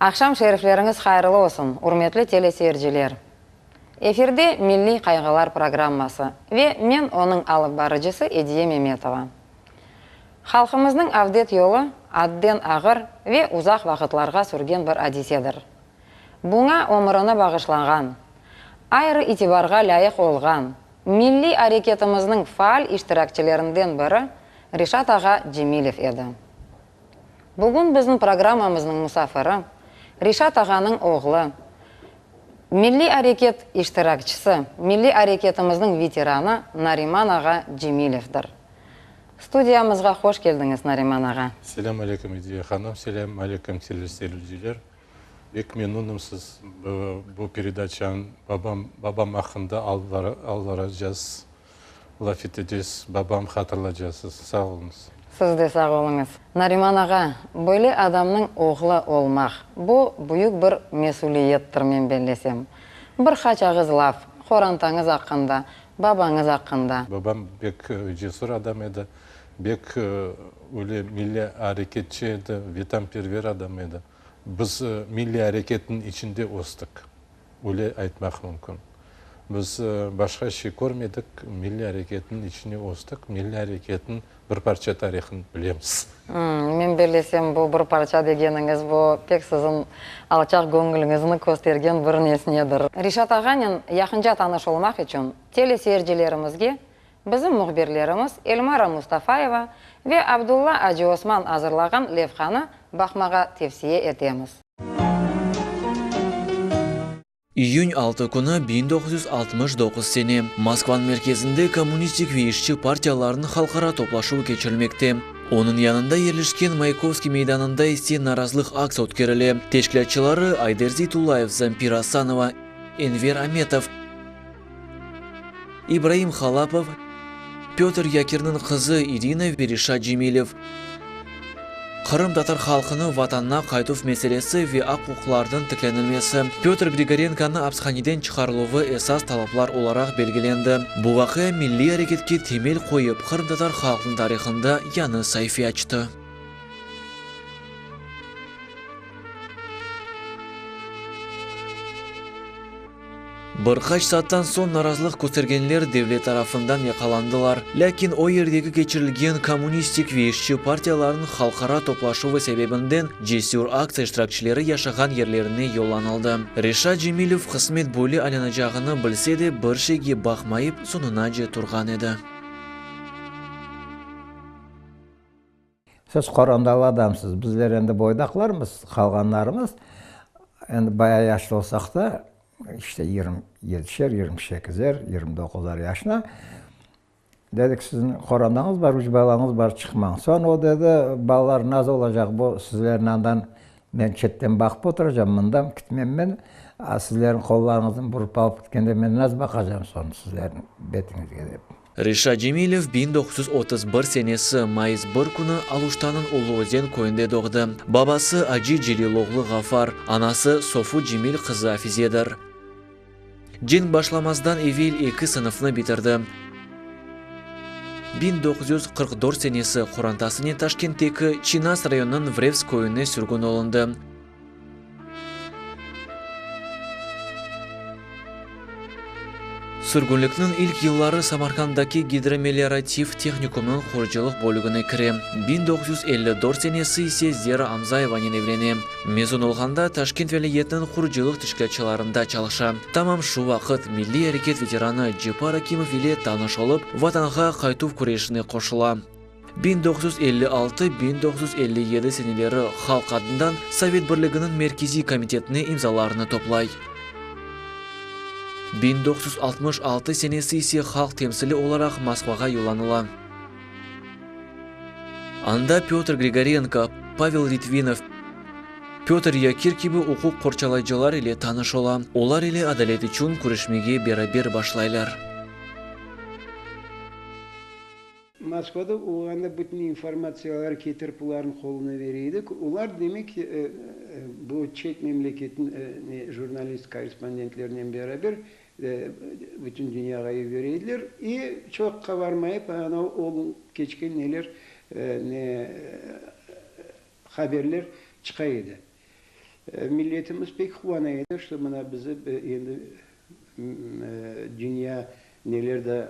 Aqşam şerifleriñiz hayırlı olsun, ürmetli teleseyirciler! Efirde Milliy qayğılar programması ve men onıñ alıp barıcısı Ediye Memetova. Halqımıznıñ avdet yolu adden ağır ve uzaq vaqıtlarğa sürgen bir adisedir. Buña ömürini bağışlağan, ayrı itibarğa lâyıq olğan milliy areketimizniñ faal iştirakçilerinden biri Reşat ağa Cemilev edi. Bugün bizim programmamıznıñ musafiri, Reşat ağanıñ oğlu, milliy areket iştirakçisi, milliy areketimizniñ veteranı Nariman ağa Cemilevdir. Studiyamızğa hoş keldiñiz, Nariman ağa. Selâm aleyküm, Ediye hanım, selâm aleyküm, teleseyirciler. Bek memnunım siz bu peredaçanı babam, babam aqqında alıp baracağız, laf eteceğiz, babam hatırlacaqsız. Sağ oluñız. Siz de sağ oluñız. Nariman ağa, böyle adamnıñ oğlu olmaq, bu büyük bir mesüliyettir, men bellesem. Bir qaç ağız laf, qorantañız aqqında, babañız aqqında. Babam bek cesur adam edi, bek öyle milliy areketçi edi, vetanperver adam edi. Biz milliy areketniñ içinde östik, öyle aytmaq mümkün. Biz başqa şey körmedik, milliy areketniñ içine östik, milliy areketniñ bir parça tarihını bilemiz. Men bellesem, bu bir parça degeniñiz, bu pek siziñ alçaq göñüliñizni köstergen bir nesnedir. Reşat ağanen yaqınca tanış olmaq içün teleseyircilerimizge Bizim mühbirlerimiz Elmara Mustafayeva ve Abdulla Aciosman azırlağan levhanı baqmağa tevsiye etemiz. İyün 6 künü 1969 sene, Moskvanıñ merkezinde Kommunistik ve İşçi partiyalarınıñ halqara toplaşuvı keçirilmekte. Onıñ yanında yerleşken Mayakovskiy meydanında ise narazılıq aktsiya ötkerile. Teşkilâtçıları, Ayder Zeytullayev, Zampira Asanova, Enver Ametov, İbraim Halapov, Pötr Yakirniñ qızı İrina ve Reşat Cemilev. Qırımtatar halqınıñ Vatanına qaytuv meselesi ve aq-uquqlarınıñ tiklenilmesi, Pötr Grigorenkonıñ apishaneden çıqarıluvı esas talaplar olaraq belgilendi. Bu vaqia milliy areketke temel qoyıp, qırımtatar halqınıñ tarihında yañı saife açtı. Bir qaç saattan soñ narazılıq köstergenler devlet tarafından yaqalandılar. Lâkin o yerdeki keçirilgen Kommunistik ve İşçi partiyalarınıñ halqara toplaşuvı sebebinden cesür aktsiya iştirakçileri yaşağan yerlerine yollanıldı. Reşat Cemilev qısmet böyle aylanacağını bilse de, bir şeyge baqmayıp, soñunace turğan edi. Siz qorandalı adamsız, bizler endi boydaqlarmız, qalğanlarımız, endi bayağı yaşlı olsaq da, işte 27-şer, 28-er, 29-ar yaşına, dedik, siziñ qorandañız bar, üç balañız bar, çıqmañ. Soñ o dedi, balalar naz olacaq, bu sizlerniñ andan men çetten baqıp oturacam, mından kitmem men, a sizlerniñ qollarıñıznı burıp alıp kitkende men naz baqacam soñ sizlerniñ betiñizge dep. Reşat Cemilev 1931 senesi mayıs bir künü Aluştanıñ Ulu Özen köyünde doğdı. Babası Aci Celil oğlu Ğafar, anası Sofu Cemil qızı Afizedir. Cenk başlamazdan evel eki sınıfnı bitirdi. 1944 senesi qorantasınen Taşkentteki Çinas rayonınıñ Vrevsk köyüne sürgün olundı. Sürgünlikniñ ilk yılları Samarkanddaki gidromeliorativ tehnikumnıñ qurucılıq bölügine kire. 1954 senesi ise Zera Amzayevanen evlene. Mezun olğanda Taşkent vilâyetiniñ qurucılıq teşkilâtçılarında çalışa. Tamam şu vaqıt milliy areket veteranı Cepar Akimov ile tanış olıp, Vatanğa qaytuv küreşine qoşula. 1956-1957 seneleri halq adından Sovet Birliginiñ Merkeziy Komitetine imzalarnı toplay. 1966 senesi ise halq temsili olaraq Moskvağa yollanıla. Anda Pötr Grigorenko, Pavel Litvinov, Pötr Yakir kibi uquq qorçalayıcılar ile tanış ola, olar ile adalet içün küreşmege beraber başlaylar. Moskvada olğanda bütün informatsiyaları ketirip olarnıñ qoluna bere edik. Olar, demek, bu çet memleketniñ jurnalist korrespondentlerinen beraber bütün dünyağa yibere ediler. İ çoqqa varmayıp, ana olıp keçken neler, ne haberler çıqa edi. Milletimiz pek quvana edi, şto mına bizi endi dünya neler de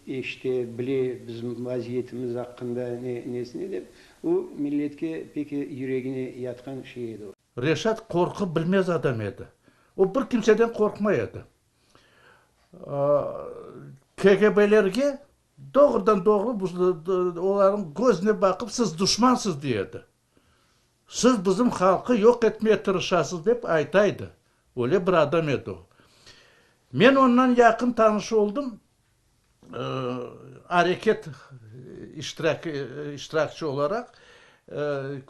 eşite, bile bizim vaziyetimiz aqqında ne, nesine dep, o milletke pek yüregine yatqan şey edi o. Reşat qorqu bilmez adam edi. O bir kimseden qorqmay edi. KGB-lerge doğrudan-doğru olarnıñ közüne baqıp siz duşmansız dey edi. Siz bizim halqı yoq etmeye tırışasız dep ayta edi. Öyle bir adam edi o. Men ondan yaqın tanış oldım, areket iştirakçı olaraq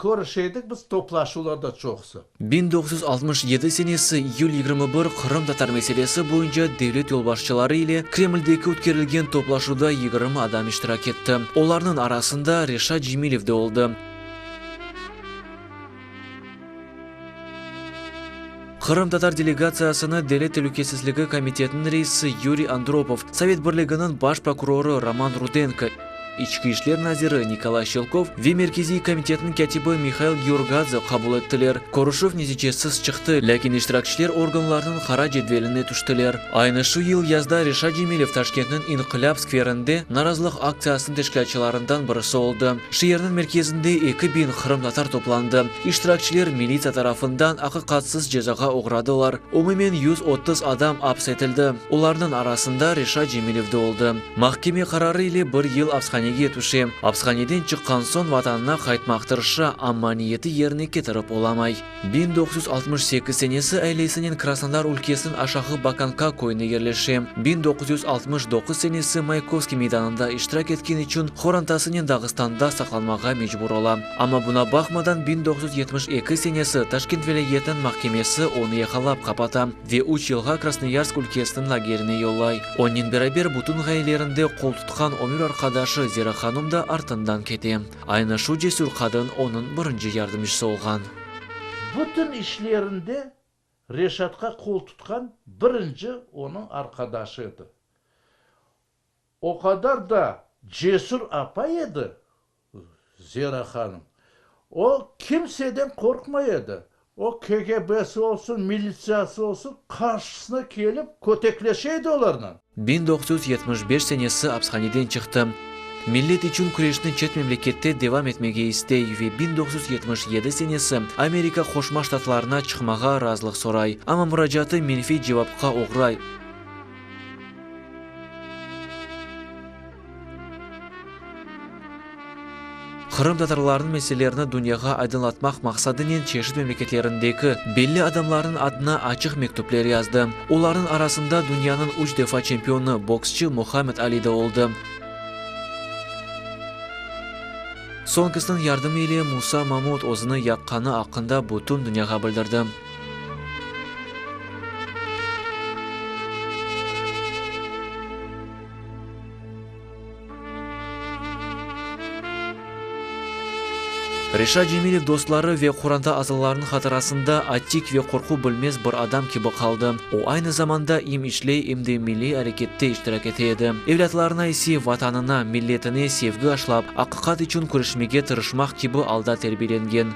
körüşe edik biz toplaşuvlarda çoqusı. 1967 senesi iyül 21 qırımtatar meselesi boyunca devlet yolbaşçıları ile Kremldeki ötkerilgen toplaşuvda 20 adam iştirak etti. Olarnıñ arasında Reşat Cemilev de oldı. Qırımtatar delegatsiyasını Devlet telükesizligi komitetiniñ reisi Yuriy Andropov, Sovet Birliginiñ baş prokurorı Roman Rudenko, İçki işler naziri Nikolay Şçelkov ve Merkeziy komitetniñ kâtibi Mihail Georgadze qabul ettiler. Körüşüv neticesiz çıqtı, lâkin iştirakçiler organlarnıñ qara cedveline tüştiler. Aynı şu yıl yazda Reşat Cemilev Taşkentniñ İnqilâp skverinde narazılıq aktsiyasınıñ teşkilâtçılarından birisi oldı. Şeerniñ merkezinde 2000 qırımtatar toplandı. İştirakçiler militsiya tarafından aqiqatsız cezağa oğradılar. Umumen 130 adam aps etildi. Olarnıñ arasında Reşat Cemilev de oldı. Mahkeme qararı ile bir yıl apshanege tüşe. Apshaneden çıqqan soñ vatanına qaytmaq tırışa, amma niyeti yerine ketirip olamay. 1968 senesi ailesinen Krasnodar ülkesiniñ Aşağı Bakanka köyüne yerleşe. 1969 senesi Mayakovskiy meydanında iştirak etken içün qorantasınen Dağıstanda saqlanmağa mecbur ola. Amma buña baqmadan 1972 senesi Taşkent vilâyetiniñ mahkemesi onı yaqalap qapata ve üç yılğa Krasnoyarsk ülkesiniñ lagerine yollay. Onen beraber bütün ğayelerinde qol tutqan ömür arqadaşı Zera hanum da artından kete. Aynı şu cesür qadın onıñ birinci yardımcısı olğan. Bütün işlerinde Reşatqa qol tutqan birinci onıñ arqadaşı edi. O qadar da cesür apay edi Zera hanım. O kimseden qorqmay edi. O KGB-si olsun, militsiyası olsun, qarşısına kelip kötekleşe edi olarnen. 1975 senesi apshaneden çıqtı. Millet içün küreşni çet memlekette devam etmege istey ve 1977 senesi Amerika Qoşma Ştatlarına çıqmağa razılıq soray. Amma muracaatı menfiy cevapqa oğray. Qırımtatarlarnıñ meselelerini dünyağa aydınlatmaq maqsadınen çeşit memleketlerindeki belli adamlarnıñ adına açıq mektüpler yazdı. Olarnıñ arasında dünyanıñ üç defa çempionı, boksçı Muhammed Ali de oldı. Soñkisiniñ yardımı ile Musa Mamut özüni yaqqanı aqqında bütün dünyağa bildirdi. Reşat Cemilev dostları ve qoranta azalarınıñ hatırasında atik ve qorqu bilmez bir adam kibi qaldı. O, aynı zamanda em işley, em de milliy arekette iştirak ete edi. Evlâtlarına ise Vatanına, milletine sevgi aşlap, aqiqat içün küreşmege tırışmaq kibi alda terbiyelengen.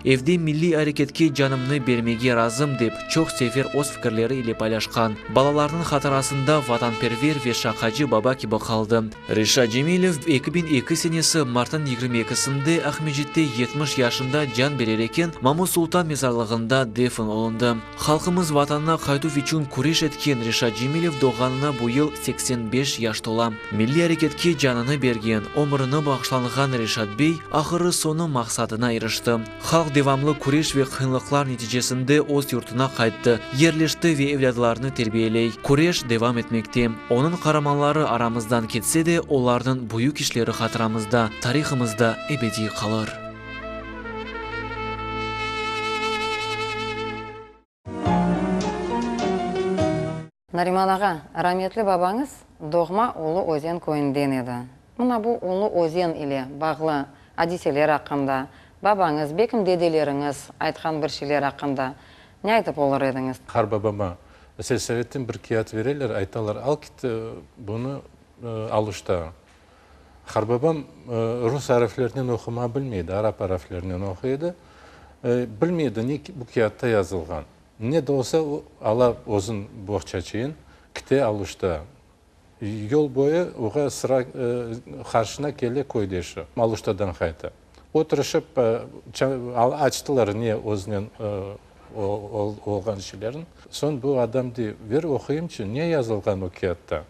Evde milliy areketke canımnı bermege razım dep çoq sefer öz fikirleri ile paylaşqan. Balalarnıñ hatırasında vatanperver ve şaqacı baba kibi qaldı. Reşat Cemilev 2002 senesi martnıñ 22-sinde Aqmescitte 70 yaşında can berer eken, Mamut Sultan mezarlığında defn olundı. Halqımız Vatanına qaytuv içün küreş etken Reşat Cemilev doğğanına bu yıl 85 yaş tola. Milliy areketke canını bergen, ömürini bağışlanğan Reşat bey ahırı-soñu maqsadına irişti. Halq devamlı küreş ve qıyınlıqlar neticesinde öz yurtuna qayttı, yerleşti ve evlâdlarını terbiyeley. Küreş devam etmekte. Onıñ qaramanları aramızdan ketse de, olarnıñ büyük işleri hatıramızda, tarihımızda ebediy qalır. Nariman ağa, rametli babañız doğma Ulu Özen köyünden edi. Mına bu Ulu Özen ile bağlı adiseler aqqında, babañız, belkim dedeleriñiz aytqan bir şeyler aqqında ne aytıp olur ediñiz? Qarbabama selsovetten bir kâğıt bereler, aytalar, al kit bunı Aluştağa. Qarbabam rus ariflerinen oqumağa bilmey edi, arap ariflerinen oquy edi. Bilmey edi, ne bu kâğıtta yazılğan. Ne de olsa, o, ala özüñ boğçaçıyın, kite Aluşta. Yol boyu oğa sıra qarşına kele köydeşi, Aluştadan qayta. Oturışıp, açtılar ne özünen olğan şeylerin. Soñ bu adam dey, ver oquyımçı, ne yazılğan o kâğıtta?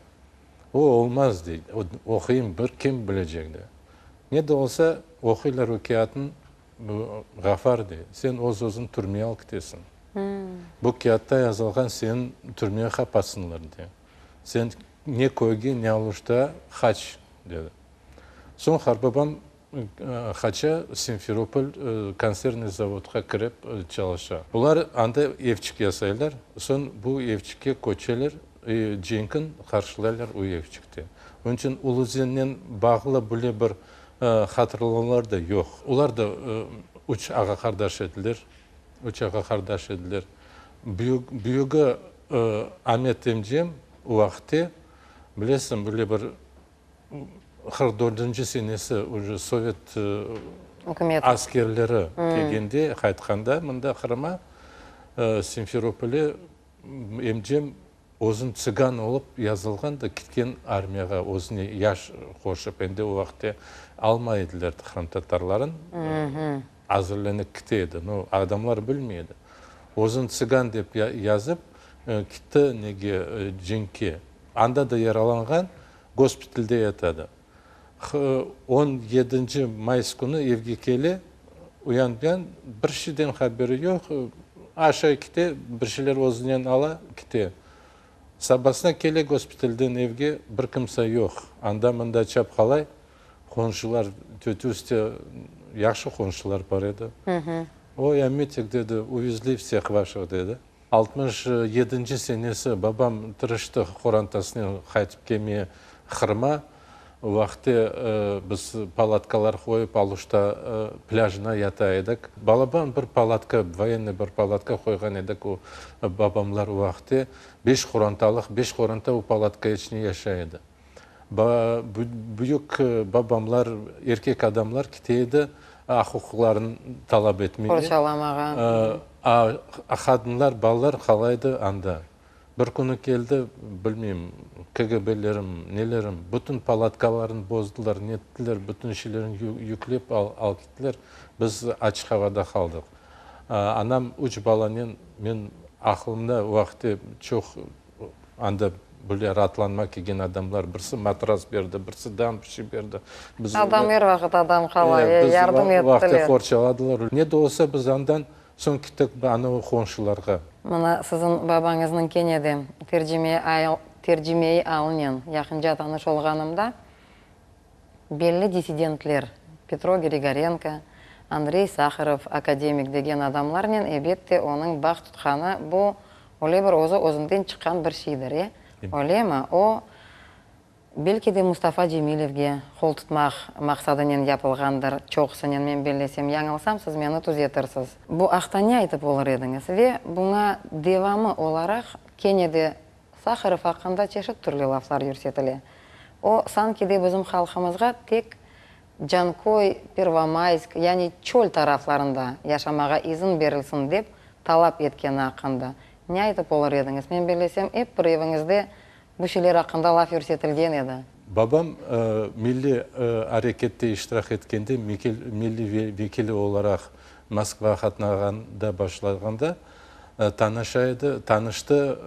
O, olmaz, dey, oquyım, bir kim bilecek, dey. Ne de olsa, oquylar o kâğıtnı, Bu, Ğafar dey, sen öz-özüñ türmeye alıp ketesiñ. Bu kâğıtta yazılğan seni türmeye qapatsınlar, dey. Sen ne köyge, ne Aluşta qaç, dedi. Soñ qarbabam qaça, Simferopol konservnıy zavodqa kirip çalışa. Olar anda evçik yasaylar, soñ bu evçikke köçeler, cenkin qarşılaylar o evçikte. Onıñ içün Uluzennen bağlı böyle bir Hatırlanlar da yoq. Olar da üç ağa-qardaş ediler. Üç ağa-qardaş ediler. Büyük, büyügi Amet emcem o vaqıtte, bilesiñ, böyle bir 44 dördünci senesi uje sovet askerleri kelgende, qaytqanda mında Qırıma, Simferopolge emcem Özün tsıgan olıp yazılğan da kitken armiyağa özüne yaş qoşıp, endi o vaqıtte almay ediler qırımtatarların, azırlenip kite edi, no, adamlar bilmey edi. Özün tsıgan dep yazıp kitti nege, cenkke. Anda da yaralanğan, gospitalde yatadı. On yedinci mayıs künü evge kele, uyan-buyan bir şeyden haberi yoq, aşay kite, bir şeyler özünen ala, kite. Sabasına kele gospitalden evge, bir kimse yoq. Anda-mında çapqalay, qonşular, tötü üste yahşı qonşular bar edi. Oy, Ametik, dedi, uvezli vseh vaşih, dedi. 67 senesi babam tırıştı qorantasınen qaytıp kelmeye Qırıma. O vaqıtte biz palatkalar qoyıp Aluşta plâjına yata edik. Balaban bir palatka, voyennıy bir palatka qoyğan edik o babamlar o vaqıtte. Beş qorantalıq, beş qoranta o palatka içinde yaşay edi. Büyük babamlar, erkek adamlar kete edi aq-uquqlarını talap etmege. Qorçalamağa. A qadınlar, balalar qala edi anda. Bir künü keldi, bilmeyim, KGB-lerim, nelerim, bütün palatkalarnı bozdılar, nettiler, bütün şeylerini yüklep alıp kettiler. Biz açıq avada qaldıq. Anam üç balanen, men aqlımda o vaqıtte çoq Anda böyle raatlanma kelgen adamlar, birisi matras berdi, birisi dam bir şey berdi. Biz Adam er vaqıt adam qala, yardım ettiler. Vaqtı qorçaladılar. Ne de olsa biz andan soñ kettik anavı qonşularğa. Mına siziñ babañıznıñ kene de tercimei alınen yaqınca tanış olğanımda, Belli dissidentler Petro Grigorenko, Andrey Saharov, akademik degen adamlarnen, ebette, onıñ bağ tutqanı, bu, öyle bir özü özünden çıqqan bir şeydir, e? Öylemi? O, belki de Mustafa Cemilevge qol tutmaq maqsadınen yapılğandır, çoqusınen, men bellesem, yañılsam, siz meni tüzetirsiz. Bu aqta ne aytıp olur ediñiz? Ve buña devamı olaraq, kene de Saharov aqqında çeşit türlü laflar yürsetile. O, sanki de bizim halqımızğa tek Canköy, Pervomaysk, yani çöl taraflarında yaşamağa izin berilsin dep talap etkeni aqqında ne aytıp olur ediñiz? Men bellesem, ep bir eviñizde bu şeyler aqqında laf yürsetilgen edi. Babam milliy arekette iştirak etkende, milliy vekili olaraq Moskvağa qatnağanda başlağanda, Tanışa edi, tanıştı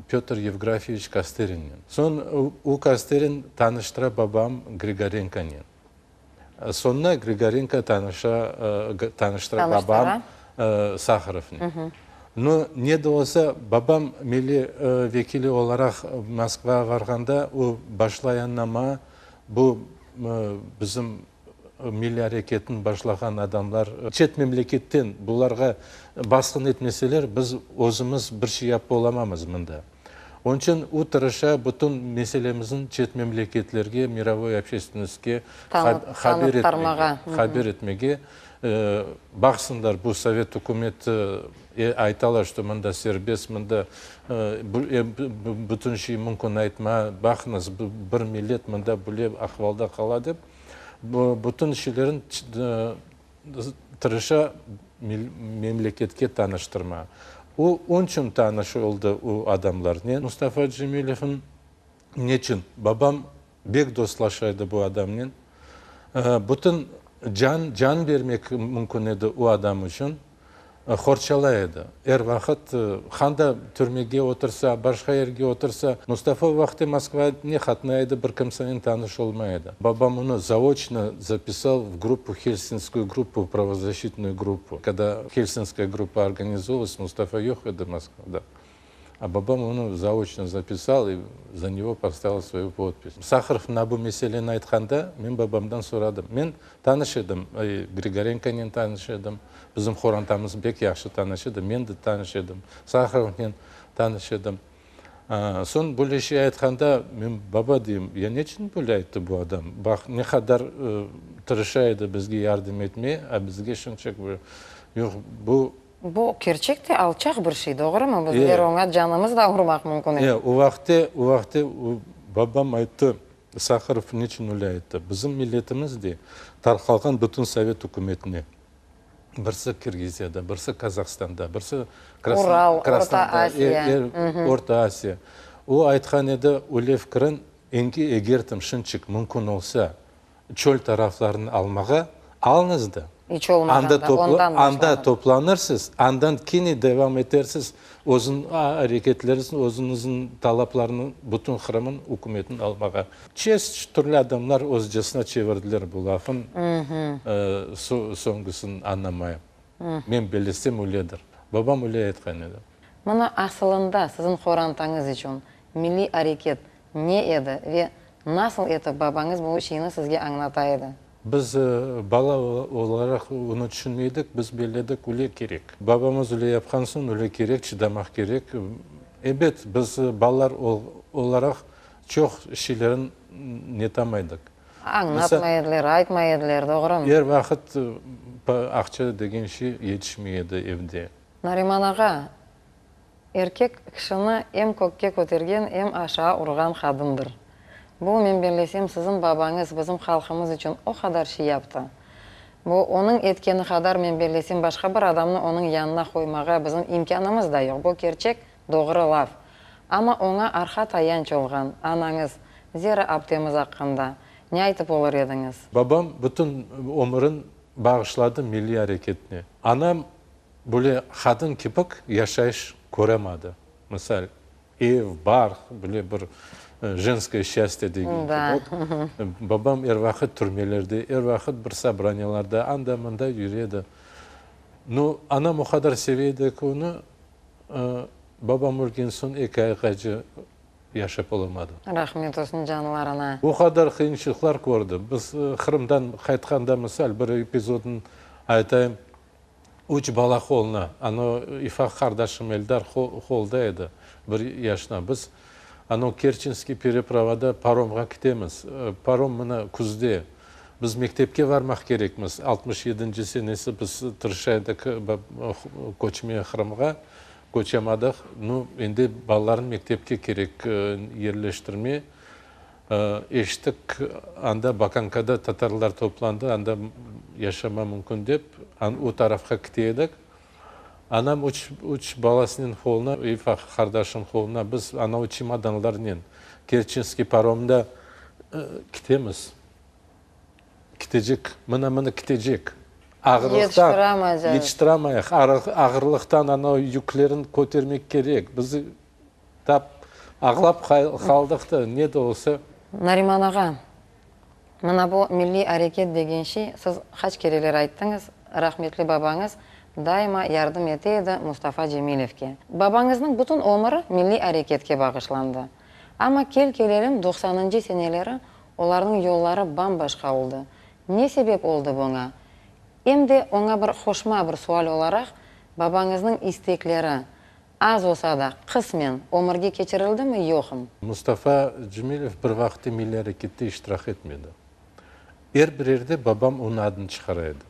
Pötr Yevgrafyeviç Kosterinnen. Soñ o Kosterin tanıştıra babam Grigorenkonen. Soñra Grigorenko tanışa, tanıştıra babam Saharovnen. No, ne de olsa, babam milliy vekili olaraq Moskvağa varğanda, o başlay añlama, bu bizim Milliy areketni başlağan adamlar çet memleketten bularğa basqın etmeseler, biz özümiz bir şey yapıp olamamız mında. Onıñ içün o tırışa bütün meselemizni çet memleketlerge, mirovoy общественностke haber etmege, haber etmege. Baqsınlar, bu sovet ükümeti aytalar, şto mında serbest, mında bütün şey mümkün aytma, baqıñız, bir millet mında böyle ahvalda qala dep. Bütün şeylerin tırışa. Memleketke tanıştırma. O, onçün tanış oldı o adamlarnen. Mustafa Cemilevniñ neçün? Babam bek dostlaşa edi bu adamnen. Bütün can, can bermek mümkün edi o adam içün. Qorçalay edi. Er vaqıt, handa türmege otursa, başqa yerge otursa, Mustafa o vaqıtte Moskvaya ne qatnay edi, bir kimsenen tanış olmay edi. Babam onı zaoçno zapisal v gruppu, Helsinskuyu gruppu, pravozащitnuyu gruppu. Kogda Helsinskaya gruppa organizovалась, Mustafa yoq edi Moskvada. A babam onı zaoçno zapisal i za nego postavil svoyu podpis. Saharov mına bu meseleni aytqanda, men babamdan soradım. Men tanış edim, Grigorenkonen tanış edim, bizim qorantamız bek yahşı tanış edi, men de tanış edim, Saharovnen tanış edim. Soñ böyle şey aytqanda, men, baba, deyim, ya neçün böyle ayttı bu adam? Baq, ne qadar tırışa edi bizge yardım etmeye, a bizge şunçaq böyle. Yoq, bu Bu kerçek de alçaq bir şey, doğrumı? Bizler oña canımız da urmaq mümkün edi. E, o vaqıtte, o vaqıtte babam ayttı, Saharov niçün öyle ayttı? Bizim milletimiz de tarqalğan bütün sovet ükümetine. Birisi Kirgiziyada, birisi Kazahstanda, birisi Ural, Orta Asiya. Orta Asiya. O aytqan edi, öyle fikirin, Enki egertim şınçik mümkün olsa, çöl taraflarını almağa, alıñız da, İç olmağanda, ondan anda başlanır. toplanırsız, andan kene devam etersiz özüñ areketleriñizni, özüñizniñ talaplarını bütün Qırımın ükümetini almağa. Çeşit türlü adamlar özcesine çevirdiler bu lafın soñgusını añlamayım. Men bellesem öyledir. Babam öyle aytqan edi. Mına asılında siziñ qorantañız içün milliy areket Ne edi ve nasıl etip babañız bu şeyni sizge añlata edi? Biz bala olaraq onı tüşünmeydik, biz belledik, öyle kerek. Babamız öyle yapqan soñ, öyle kerek, çıdamaq kerek. Ebet, biz balalar olaraq çoq şeylerin netamaydıq. Añlatmay ediler, aytmay ediler, doğrumı? Er vaqıt aqça degen şey yetişmey edi evde. Nariman ağa, Erkek kişini em kökke kötergen, em aşağı urğan qadındır. Bu, men bellesem, siziñ babañız bizim halqımız içün o qadar şey yaptı. Bu, onıñ etkeni qadar, men bellesem, başqa bir adamnı onıñ yanına qoymağa bizim imkânımız da yoq. Bu kerçek, doğru laf. Amma oña arqa tayanç olğan anañız Zera aptemiz aqqında ne aytıp olur ediñiz? Babam bütün ömürin bağışladı milliy areketine. Anam Böyle qadın kipik yaşayış köremadi. Misal, ev, barq, böyle bir jenskoye şçastye degen kipik. Babam er vaqıt türmelerde, er vaqıt bir sobraniyalarda, anda-mında yüre edi. Nu, anam o qadar seve edi ki, onı, babam ölgen soñ eki ayğace yaşap olamadı. Rahmet olsun canlarına. O qadar qıyınçılıqlar kördi. Biz Qırımdan qaytqanda, misal, bir epizodnı aytayım. Üç bala qoluna, ano ifaq qardaşım Eldar qolda edi, bir yaşına. Biz ano Kerçenskiy perepravada paromğa kitemiz. Parom mına küzde. Biz mektepke varmaq kerekmiz. Altmış yedinci senesi biz tırışa edik köçmeye Qırımğa. Köçemadıq. Nu, endi balalarnı mektepke kerek yerleştirme. Eşittik, anda Bakankada tatarlar toplandı, anda yaşama mümkün dep, o tarafqa kite edik. Anam üç, üç balasınen qoluna, ufaq qardaşım qoluna, biz ana o çemodanlarnen Kerçenskiy paromda kitemiz. Kitecek, mına-mına kitecek. Ağırlıqtan yetiştiramayıq. Ağırlıqtan ana o yüklerin kötermek kerek. Biz Tap ağlap qaldıq da, ne de olsa. Nariman ağa, mına bu milliy areket degen şey, siz qaç kereler ayttıñız, rahmetli babañız daima yardım ete edi Mustafa Cemilevge. Babañıznıñ bütün ömüri milliy areketke bağışlandı. Amma kel-kelelim doqsanıncı seneleri olarnıñ yolları bam-başqa oldı. Ne sebep oldı buña? Em de oña bir qoşma bir sual olaraq, babañıznıñ istekleri, Az olsa da, qısmen ömürge keçirildimi, yoqmı? Mustafa Cemilev bir vaqıtte milliy arekette iştirak etmedi. Er bir yerde babam onıñ adını çıqara edi.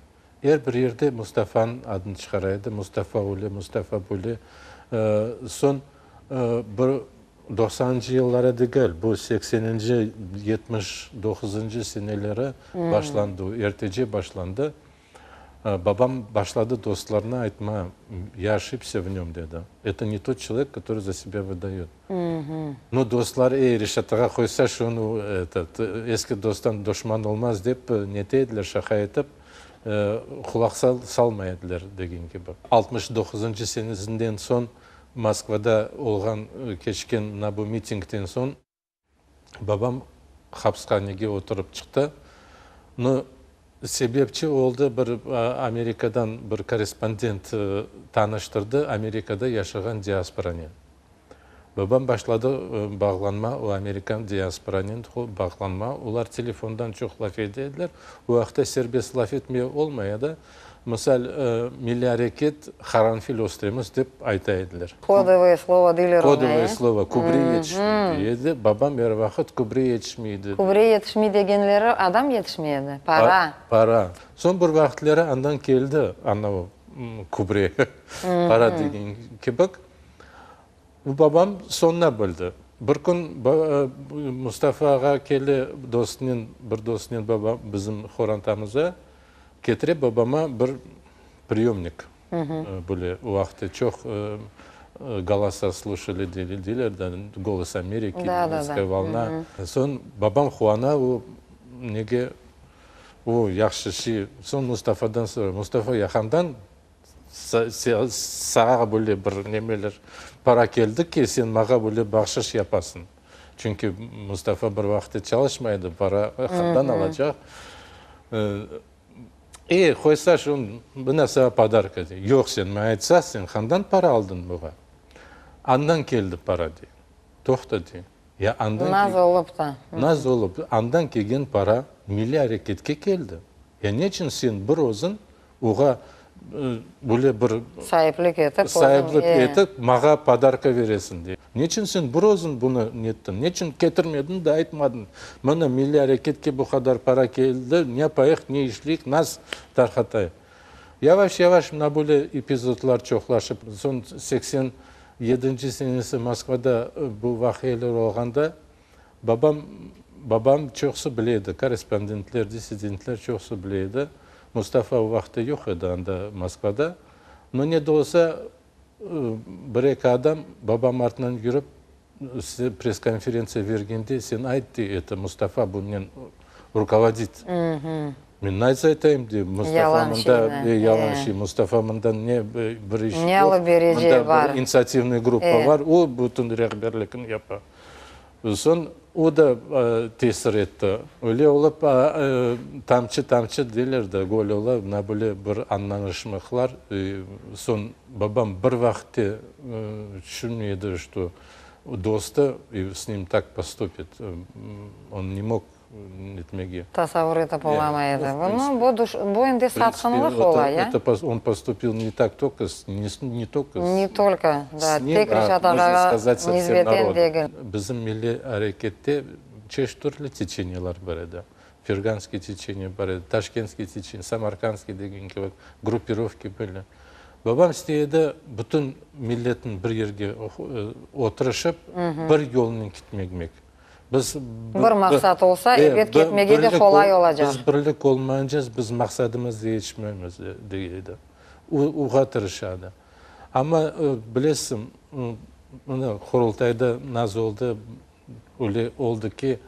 Er bir yerde Mustafanıñ adını çıqara edi, Mustafa öyle, Mustafa böyle. Soñ bir doqsanıncı yılları degil, bu sekseninci, 79-ncı seneleri başlandı, ertece başlandı. Babam başladı dostlarına aytma, ya oşibsâ v nöm, dedi. Eto ne tot çelovek, kotorıy za sebâ vıdayot. Nu, dostları, ey, Reşat ağa, qoysa şunı, etot, eski dosttan duşman olmaz, dep nete ediler, şaqa etip, qulaq salmay ediler, degen kibi. 69-ncı senesinden soñ Moskvada olğan, keçken mına bu mitingden soñ, Babam hapshanege oturıp çıqtı. Nu, sebepçi oldı, bir Amerikadan bir korrespondent tanıştırdı Amerikada yaşağan diasporanen. Babam başladı bağlanma, o amerikan diasporanen bağlanma. Olar telefondan çoq laf ete ediler. O vaqıtta serbest laf etmeye olmay edi. Misal, milliy areket qaranfil östüremiz dep ayta ediler. Kodovoye slovo deyler oña, e? Kodovoye slovo, kübre yetişmey dey edi. Babam er vaqıt kübre yetişmey dedi. Kübre yetişmey degenleri adam yetişmey edi, para. Para. Soñ bir vaqıtları andan keldi anavı kübre, para degen kibik. Bu babam soñuna bildi. Bir kün Mustafa ağa kele dostunen, bir dostunen babam, bizim qorantamıza ketire babama bir priyomnik. Böyle o vaqıtta çoq голоса sluşali deyler da, Golos Ameriki, Nemetskaya volna. Soñ babam quvana, o nege, o yahşı şey. Soñ Mustafadan soray, Mustafa, ya handan Sağa böyle bir nemeler, para keldi ki, sen mağa böyle bahşış yapasıñ. Çünki Mustafa bir vaqıtta çalışmay edi, para qandan alacaq? E, qoysa şu, mına sağa podarka, dey. Yoq, sen maña aytsa, sen qandan para aldıñ buğa? Andan keldi para, dey. Toqta, dey. Ya andan Naz olıp da. Naz olıp, andan kelgen para milliy areketke keldi. Ya neçün sen bir özüñ Oğa böyle bir Saiplik etip, saiplik etip, mağa podarka veresiñ, dey. Neçün sen bir özüñ bunı nettiñ? Neçün ketirmediñ de aytmadıñ? Mına, milliy areketke bu qadar para keldi, ne yapayıq, ne işleyik, nas tarqatayıq? Yavaş-yavaş mına böyle epizodlar çoqlaşıp, soñ 87-nci senesi Moskvada bu vaqialer olğanda, Babam, babam çoqusı bile edi, korrespondentler, dissidentler çoqusı bile edi. Mustafa o vaqıtta yoq edi anda, Moskvada. No, ne de olsa, bir-eki adam babam artınan yürip, press-konferentsiya bergende, sen ayt, dey, eto Mustafa bunnen rukovodit. Men nasıl aytayım, dey, Mustafa mında, yalan şey, Mustafa mında ne bir iş yoq, mında bir initsiativnıy gruppa bar, o bütün rehberlikni yapa. Soñ o da tesir etti. Öyle olıp, tamçı-tamçı deyler de, göl ola, mına böyle bir añlaşmaqlar. Soñ babam bir vaqıtte tüşünmey edi, çto dostu s nim tak postupit. On ne mog etmege. Tasavur etip olamay edi. Bunı, bu duş, bu endi satqınlıq ola, ya? On postupil ne tak tolko, ne tolko Ne tolko, da, tek Reşat ağağa nisbeten degil. Bizim milliy arekette çeşit türlü teçeniyalar bar edi. Ferganskiy teçeniya bar edi, Taşkentskiy teçeniya, Samarkandskiy degen kibi, gruppirovki böyle. Babam istey edi bütün milletni bir yerge oturışıp, bir yolnen ketmegmek. Biz Bir maqsat olsa, ebet, ketmege de qolay olacaq. Biz birlik olmayıncaz, biz maqsadımızğa yetişmeymiz, dey edi. Oğa tırışadı. Amma, bilesiñ, mına, Qurultayda naz oldı, öyle oldı ki,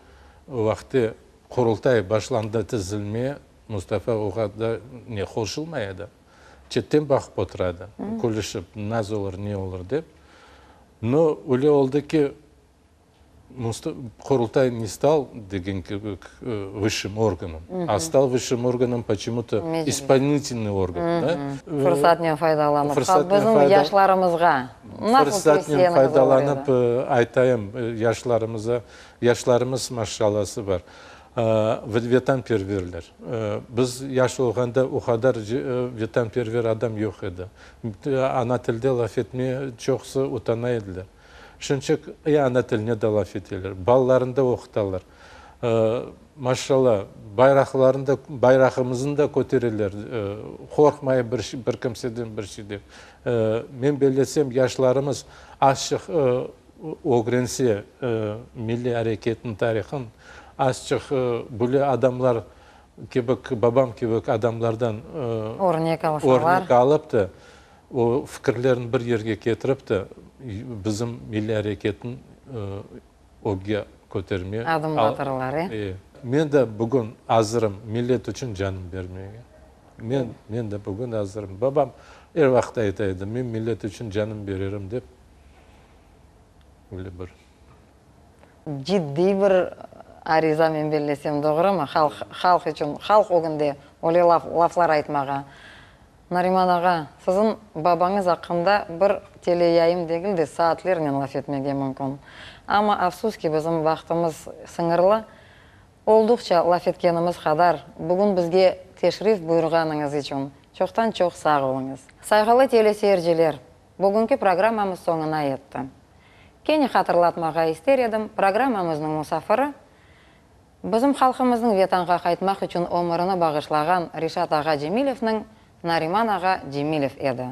o vaqıtte Qurultay başlandı tizilmeye, Mustafa oğa da ne qoşulmay edi. Çetten baqıp oturadı, külüşip, naz olur, ne olur dep. No, öyle oldı ki, Qurultay ne stal degen kibi vısşim organom, a stal vısşim organom poçemu-to ispolinitelnıy organ, da? Fırsatnen faydalanıp, bizim yaşlarımızğa nasıl Fırsatnen faydalanıp aytayım yaşlarımıza, yaşlarımız maşallası bar, vetanperverler. Biz yaş olğanda o qadar vetanperver adam yoq edi. Ana tilde laf etmeye çoqusı utana ediler. Şunçıq ya ana tiline de laf eteler, balalarını da oqutalar. Maşallah, bayraqlarını da, bayrağımıznı da kötereler, qorqmay bir şey, bir kimseden bir şeyden. Men bellesem, yaşlarımız azçıq ögrense milliy areketniñ tarihın, azçıq böyle adamlar. Kibik, babam kibik adamlardan Örnek alsalar. Örnek alıp da, o fikirlerini bir yerge ketirip de, bizim milliy areketni ögge köterme. Adımlatırlar, e? E. Men de bugün azırım millet içün canım bermege. Men, men de bugün azırım. Babam er vaqıt ayta edi, men millet içün canım bererim dep. Öyle bir. Ciddiy bir ariza, men bellesem, doğrumı? Halq, halq içün, halq ögünde öyle laf, laflar aytmağa. Nariman ağa, siziñ babañız aqqında bir teleyayın degil de, saatlernen laf etmege mümkün. Amma, afsus ki, bizim vaqtımız sıñırlı. Olduqça laf etkenimiz qadar, bugün bizge teşrif buyurğanıñız içün çoqtan-çoq sağ oluñız. Sayğılı teleseyirciler, Bugünki programmamız soñuna yetti. Kene hatırlatmağa ister edim, programmamıznıñ musafiri, bizim halqımıznıñ Vetanğa qaytmaq içün ömürini bağışlağan Reşat ağa Cemilevniñ Nariman ağa Cemilev edi.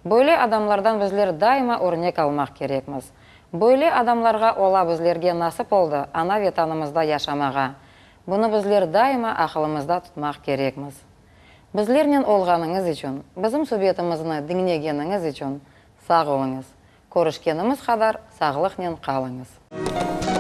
Böyle adamlardan bizler daima örnek almaq kerekmiz. Böyle adamlarğa ola bizlerge nasip oldı ana Vetanımızda yaşamağa. Bunı bizler daima aqılımızda tutmaq kerekmiz. Bizlernen olğanıñız içün, bizim subetimizni diñlegeniñiz içün sağ oluñız. Körüşkenimiz qadar sağlıqnen qalıñız.